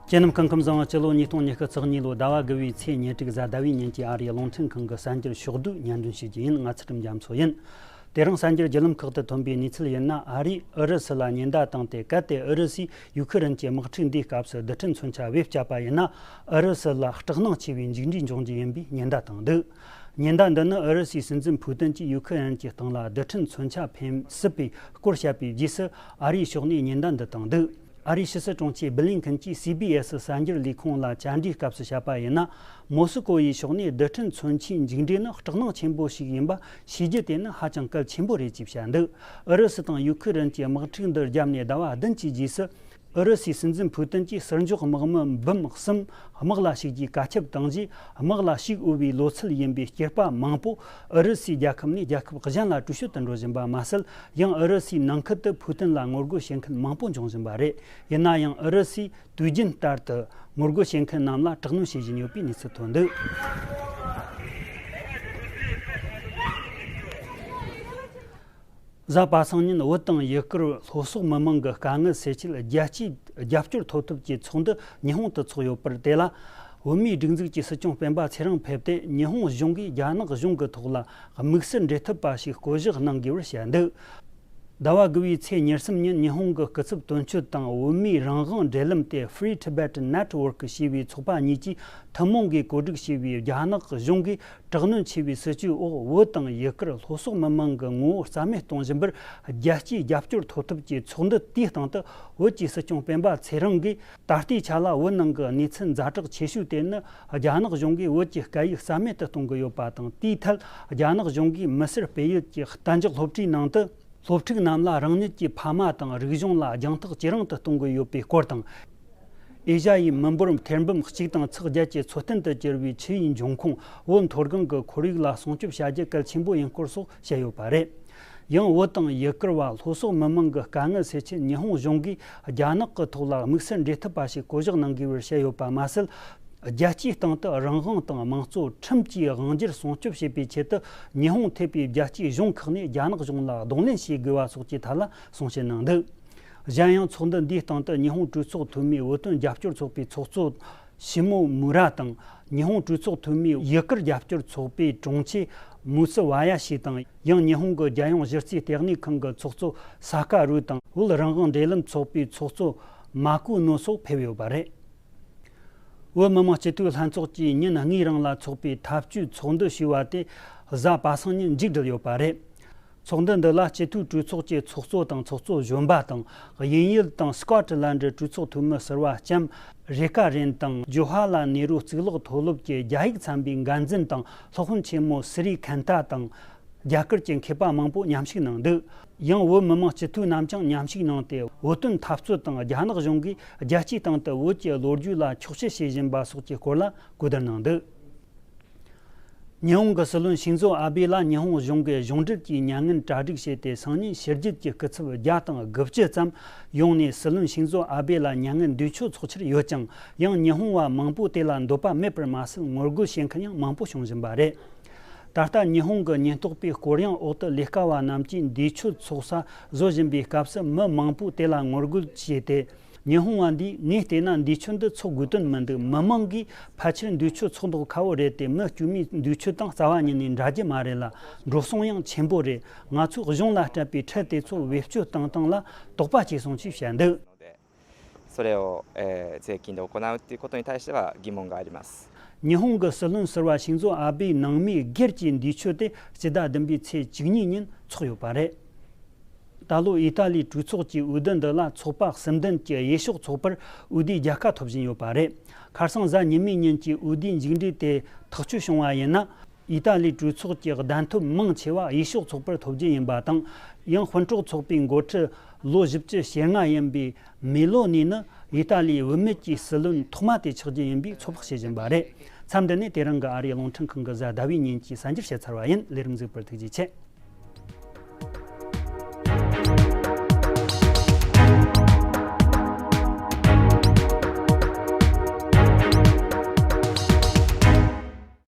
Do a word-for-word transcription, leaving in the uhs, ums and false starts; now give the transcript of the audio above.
ཁྱེད་རྣམས་སྐུ་ཁམས་བཟང་། སྤྱི་ལོ་ཉིས་སྟོང་ཉི་ཤུ་རྩ་གཉིས་ལོའི་ཟླ་བ་དགུ་བའི་ཚེས་ཉེར་དྲུག་གཟའ་ཟླ་བའི་ཉིན་གྱི་ཨ་རིའི་རླུང་འཕྲིན་ཁང་གི་གསར་འགྱུར་ཕྱོགས་བསྡུས་སྙན་སྒྲོན་ཞུ་རྒྱུ་ཡིན། ང་ཚུལ་ཁྲིམས་རྒྱ་མཚོ་ཡིན། དེ་རིང་གསར་འགྱུར་བརྒྱུད་ལམ་ཁག་ཏུ་ཐོན་པའི་གནས་ཚུལ་ཡིན་ན། ཨ་རིས་ཨུ་རུ་སུ་ལ་ཉེན་བརྡ་བཏང་སྟེ། གལ་ཏེ་ཨུ་རུ་སུས་ཡུ་ཁུ་རེན་གྱི་དམག་འཁྲུག་འདིའི་སྐབས་སུ་རྡུལ་ཕྲན་མཚོན་ཆ་བེད་སྤྱད་པ་ཡིན་ན། ཨུ་རུ་སུ་ལ་སྐྲག་སྣང་ཆེ་བའི་མཇུག་འབྲས་འབྱུང་རྒྱུ་ཡིན་པའི་ཉེན་བརྡ་བཏང་འདུག། ཉེན་བརྡ་འདི་ནི་ཨུ་རུ་སུའི་སྲིད་འཛིན་ཕུའུ་ཏིན་གྱིས་ཡུ་ཁུ་རེན་གྱི་སྟེང་ལ་རྡུལ་ཕྲན་མཚོན་ཆ་འཕེན་སྲིད་པའི་སྐོར་བཤད་པའི་རྗེས་སུ། ཨ་རིའི་ཕྱོགས་ནས་ཉེན་བརྡ་འདི་བཏང་འདུག། ཨ་རིའི་ཕྱི་སྲིད་དྲུང་ཆེ་བྷི་ལིན་ཁིན་གྱིས་སི་བྷི་ཨེ་སི་གསར་འགྱུར་ལས་ཁུངས་ལ་བཅར་འདྲིའི་སྐབས་སུ་བཤད་པ་ཡིན་ན། མོ་སི་ཀོ་ཡི་ཕྱོགས་ནས་རྡུལ་ཕྲན་མཚོན་ཆའི་མཇུག་འབྲས་ནི་སྐྲག་སྣང་ཆེན་པོ་ཞིག་ཡིན་པ་ཤེས་རྒྱུ་དེ་ནི་ཧ་ཅང་གལ་ཆེན་པོ་རེད་ཅེས་བཤད་འདུག། ཨུ་རུ་སུ་དང་ཡུ་ཁུ་རེན་གྱི་དམག་འཁྲུག་འདི་བརྒྱབ་ནས་ཟླ་བ་བདུན་གྱི་རྗེས་སུ། ཨུ་རུ་སུའི་སྲིད་འཛིན་ཕུའུ་ཏིན་གྱིས་ཟུར་འཇོག་དམག་མི་འབུམ་གསུམ་དམག་ལ་ཞུགས་རྒྱུའི་བཀའ་ཁྱབ་བཏང་རྗེས། དམག་ལ་ཞུགས་འོས་པའི་ལོ་ཚད་ཡིན་པའི་སྐྱེས་པ་མང་པོ་ཨུ་རུ་སུའི་རྒྱལ་ཁབ་ནས་རྒྱལ་ཁབ་གཞན་ལ་བྲོས་བྱོལ་དུ་འགྲོ་བཞིན་པ་མ་ཟད། ཡང་ཨུ་རུ་སུའི་ནང་ཁུལ་དུ་ཕུའུ་ཏིན་ལ་ངོ་རྒོལ་བྱེད་མཁན་མང་པོ་འབྱུང་བཞིན་པ་རེད། ཡིན་ན་ཡང་ཨུ་རུ་སུས་དུས་རྒྱུན་ལྟར་དུ་ངོ་རྒོལ་བྱེད་མཁན་རྣམས་ལ་དྲག་གནོན་བྱེད་བཞིན་ཡོད་པའི་གནས་ཚུལ་ཐོན་འདུག། གཟའ་པ་སངས་ཉིན་བོད་དང་ཡུ་གུར་ལྷོ་སོག་མི་མང་གི་དཀའ་ངལ་སེལ་ཆེད། རྒྱལ་སྤྱིའི་རྒྱབ་སྐྱོར་ཐོབ་ཐབས་ཀྱི་ཚོགས་འདུ་ཉི་ཧོང་དུ་འཚོགས་ཡོད་པར། དེ་ལ་བོད་མིའི་སྒྲིག་འཛུགས་ཀྱི་སྲིད་སྐྱོང་སྤེན་པ་ཚེ་རིང་ཕེབས་ཏེ། ཉི་ཧོང་གཞུང་གིས་རྒྱ་ནག་གཞུང་གི་ཐོག་ལ་དམིགས་བསལ་འབྲེལ་མཐུད་པ་ཞིག་བསྐོ་གཞག་གནང་དགོས་པར་བཤད་འདུག། ཟླ་བ་དགུ་བའི་ཚེས་ཉེར་གསུམ་ཉིན་ཉི་ཧོང་གི་སྐུ་ཚབ་དོན་གཅོད་དང་བོད་མིའི་རང་དབང་འབྲེལ་ལམ་སྟེ། Free Tibet Network ཞེས་པའི་ཚོགས་པ་གཉིས་ཀྱིས་ཐུན་མོང་གིས་གོ་སྒྲིག་བྱས་པའི། རྒྱ་ནག་གཞུང་གིས་དྲག་གནོན་ཆེ་བའི་སྲིད་བྱུས་འོག་བོད་དང་ཡུ་གུར་ལྷོ་སོག་མི་མང་གི་ངོ་བོ་རྩ་མེད་གཏོང་བཞིན་པར། རྒྱལ་སྤྱིའི་རྒྱབ་སྐྱོར་ཐོབ་ཐབས་ཀྱི་ཚོགས་འདུ་དེའི་སྟེང་དུ། བོད་ཀྱི་སྲིད་སྐྱོང་སྤེན་པ་ཚེ་རིང་གིས། ད་ལྟའི་ཆ་ལ་བོད་ནང་གི་གནས་ཚུལ་ཛ་དྲག་ཆེ་ཤོས་དེ་ནི། རྒྱ་ནག་གཞུང་གིས་བོད་ཀྱི་སྐད་ཡིག་རྩ་མེད་དུ་གཏོང་གི་ཡོད་པ་དང་། དེའི་ཐད་རྒྱ་ནག་གཞུང་གིས་མི་སེར་སྤེལ་ཡུལ་གྱི་གཏན་འཇགས་སློབ་གྲྭའི་ནང་དུ། སློབ་ཕྲུག་རྣམས་ལ་རང་ཉིད་ཀྱི་ཕ་མ་དང་རིག་གཞུང་ལ་རྒྱང་ཐག་ཇེ་རིང་དུ་གཏོང་གི་ཡོད་པའི་སྐོར་དང་། ཨེ་ཤ་ཡའི་མི་འབོར་ཐེར་འབུམ་གཅིག་དང་ཚེག་བརྒྱད་ཀྱི་འཚོ་རྟེན་དུ་གྱུར་བའི་ཆུ་ཡི་འབྱུང་ཁུངས་བོད་མཐོ་སྒང་གི་ཁོར་ཡུག་ལ་སྲུང་སྐྱོབ་བྱ་རྒྱུ་གལ་ཆེན་པོ་ཡིན་སྐོར་སོགས་བཤད་ཡོད་པ་རེད། ཡང་བོད་དང་ཡུ་གུར་བ་ལྷོ་སོག་མི་མང་གི་དཀའ་ངལ་སེལ་ཆེད། ཉི་ཧོང་གཞུང་གིས་རྒྱ་ནག་གི་ཐོག་ལ་དམིགས་བསལ་འབྲེལ་མཐུད་པ་ཞིག་བསྐོ་གཞག་གནང་དགོས་པར་བཤད་ཡོད་པ་མ་ཟད། རྒྱལ་སྤྱིའི་སྟེང་དུ་རང་དབང་དང་དམངས་གཙོ་ཁྲིམས་ཀྱི་དབང་སྒྱུར་སྲུང་སྐྱོབ་བྱེད་པའི་ཆེད་དུ། ཉི་ཧོང་ཐེ་བའི་རྒྱལ་སྤྱིའི་གཞུང་ཁག་ནས་རྒྱ་ནག་གཞུང་ལ་གདོང་ལེན་བྱེད་དགོས་པ་སོགས་ཀྱི་ཐད་ལ་གསུང་བཤད་གནང་འདུག། གཞན་ཡང་ཚོགས་འདུ་འདིའི་སྟེང་དུ་ཉི་ཧོང་གྲོས་ཚོགས་འཐུས་མིའི་བོད་དོན་རྒྱབ་སྐྱོར་ཚོགས་པའི་ཚོགས་གཙོ་ཤི་མོ་མུ་ར་དང་། ཉི་ཧོང་གྲོས་ཚོགས་འཐུས་མིའི་ཡུ་གུར་རྒྱབ་སྐྱོར་ཚོགས་པའི་དྲུང་ཆེ་མུ་སི་ཝ་ཡ་ཤི་དང་། ཡང་ཉི་ཧོང་གི་རྒྱལ་ཡོངས་གཞི་རྩའི་ལྟེ་གནས་ཁང་གི་ཚོགས་གཙོ་ས་ཀ་རུ་དང་། བོད་རང་དབང་འབྲེལ་ལམ་ཚོགས་པའི་ཚོགས་གཙོ་མ་ཀུ་ནོ་སོགས་ཕེབས་ཡོད་པ་རེད། བོད་མི་མང་སྤྱི་འཐུས་ལྷན་ཚོགས་ཀྱིས་ཉིན་གཉིས་རིང་ལ་འཚོགས་པའི་ཐབས་ཇུས་ཚོགས་འདུ་ཞུས་པ་དེ་གཟའ་པ་སངས་ཉིན་མཇུག་བསྒྲིལ་ཡོད་པ་རེད། ཚོགས་འདུ་འདི་ལ་སྤྱི་འཐུས་གྲོས་ཚོགས་ཀྱི་ཚོགས་གཙོ་དང་ཚོགས་གཙོ་གཞོན་པ་དང་། དབྱིན་ཡུལ་དང་སྐོ་ཊི་ལན་ཌི་གྲོས་ཚོགས་འཐུས་མི་ཟུར་པ་ལྕམ་རེ་ཀ་རེན་དང་། ཇོ་ཧ་ལ་ནེ་རུ་གཙུག་ལག་མཐོ་སློབ་ཀྱི་རྒྱ་ཡིག་ཚན་པའི་འགན་འཛིན་དང་སློབ་དཔོན་ཆེན་མོ་སི་རི་ཁན་ཐ་དང་། རྒྱ་གར་གྱི་མཁས་པ་མང་པོ་མཉམ་ཞུགས་གནང་འདུག། ཡང་བོད་མི་མང་སྤྱི་འཐུས་རྣམས་ཀྱང་མཉམ་ཞུགས་གནང་སྟེ། བོད་དོན་འཐབ་རྩོད་དང་རྒྱ་ནག་གཞུང་གིས་རྒྱལ་སྤྱིའི་སྟེང་དུ་བོད་ཀྱི་ལོ་རྒྱུས་ལ་འཁྱོག་བཤད་བྱེད་བཞིན་པ་སོགས་ཀྱི་སྐོར་ལ་གོ་བསྡུར་གནང་འདུག། ཉི་ཧོང་གི་སྲིད་བློན་ཤིང་ཛོ་ཨ་བྷེ་ལ་ཉི་ཧོང་གཞུང་གིས་གཞུང་འབྲེལ་གྱི་མྱ་ངན་གྲ་སྒྲིག་བྱས་ཏེ། སང་ཉིན་ཕྱི་རྒྱལ་གྱི་སྐུ་ཚབ་བརྒྱ་དང་དགུ་བཅུ་ཙམ་ཡོང་ནས་སྲིད་བློན་ཤིང་ཛོ་ཨ་བྷེ་ལ་མྱ་ངན་འདས་མཆོད་ཚོགས་འཆར་ཡོད་ཀྱང་། ཡང་ཉི་ཧོང་བ་མང་པོ་དེ་ལ་འདོད་པ་མེད་པར་མ་ཟད། ངོ་རྒོལ་བྱེད་མཁན་ཡང་མང་པོ་བྱུང་བཞིན་པ་རེད། ད་ལྟ་ཉི་ཧོང་གི་ཉེན་རྟོག་པའི་སྐོར་གཡེང་འོག་ཏུ་ལས་ཀ་བ་རྣམས་ཀྱིས་འདས་མཆོད་ཚོགས་ས་བཟོ་བཞིན་པའི་སྐབས་སུ། མི་མང་པོས་དེ་ལ་ངོ་རྒོལ་བྱས་ཏེ། ཉི་ཧོང་བ་འདིས། ངས་བལྟས་ན་འདས་མཆོད་འདི་འཚོགས་དགོས་དོན་མི་འདུག། མི་མང་གིས་ཕལ་ཆེར་འདས་མཆོད་འཚོགས་མདོག་ཁ་པོ་རེད་དེ། མི་དཀྱུས་མས་འདས་མཆོད་དང་རྩ་བ་ཉིད་ནས་འདྲ་རྒྱུ་མ་རེད་ལ། འགྲོ་སོང་ཡང་ཆེན་པོ་རེད། ང་ཚོས་གཞུང་ལ་སྤྲད་པའི་ཁྲལ་དེ་ཚོ་བེད་སྤྱོད་བཏང་སྟངས་ལ་དོགས་པ་སྐྱེས་སོང་ཞེས་བཤད་འདུག། それを、えー税金で行うということに対しては疑問があります。 ཉི་ཧོང་གི་སྲིད་བློན་ཟུར་པ་ཤིང་ཛོ་ཨ་བྷེའི་ནང་མིའི་སྒེར་གྱི་འདས་མཆོད་དེ་སྤྱི་ཟླ་བདུན་པའི་ཚེས་བཅུ་གཉིས་ཉིན་འཚོགས་ཡོད་པ་རེད། ད་ལོ་ཨི་ཏཱ་ལིའི་གྲོས་ཚོགས་ཀྱི་འོས་བསྡུ་འདི་ལ་ཚོགས་པ་གསུམ་ལྡན་གྱི་འོས་ཤོག་ཚོགས་པར་འོས་བསྡུའི་རྒྱལ་ཁ་ཐོབ་བཞིན་ཡོད་པ་རེད། ཁ་སང་གཟའ་ཉི་མའི་ཉིན་གྱི་འོས་བསྡུའི་མཇུག་འབྲས་དེ་ཐག་གཅོད་བྱུང་བ་ཡིན་ན། ཨི་ཏཱ་ལིའི་གྲོས་ཚོགས་ཀྱི་གདན་ཐོབ་མང་ཆེ་བ་འོས་ཤོག་ཚོགས་པར་ཐོབ་རྒྱུ་ཡིན་པ་དང་། ཡང་། དཔོན་གྲོགས་ཚོགས་པའི་འགོ་ཁྲིད་ལོ་བཞི་བཅུ་ཞེ་ལྔ་ཡིན་པའི་མེ་ལོ་ནི་ནི་ཨི་ཏཱ་ལིའི་བུད་མེད་ཀྱི་སྲིད་བློན་ཐོག་མ་དེ་ཆགས་རྒྱུ་ཡིན་པའི་ཚོད་དཔག་བྱེད་བཞིན་པ་རེད། མཚམས་འདི་ནས་དེ་རིང་གི་ཨ་རིའི་རླུང་འཕྲིན་ཁང་གི་གཟའ་ཟླ་བའི་ཉིན་གྱི་གསར་འགྱུར་བཤད་ཚར་བ་ཡིན། ལས་རིམ་གཟིགས་པར་ཐུགས་རྗེ་ཆེ།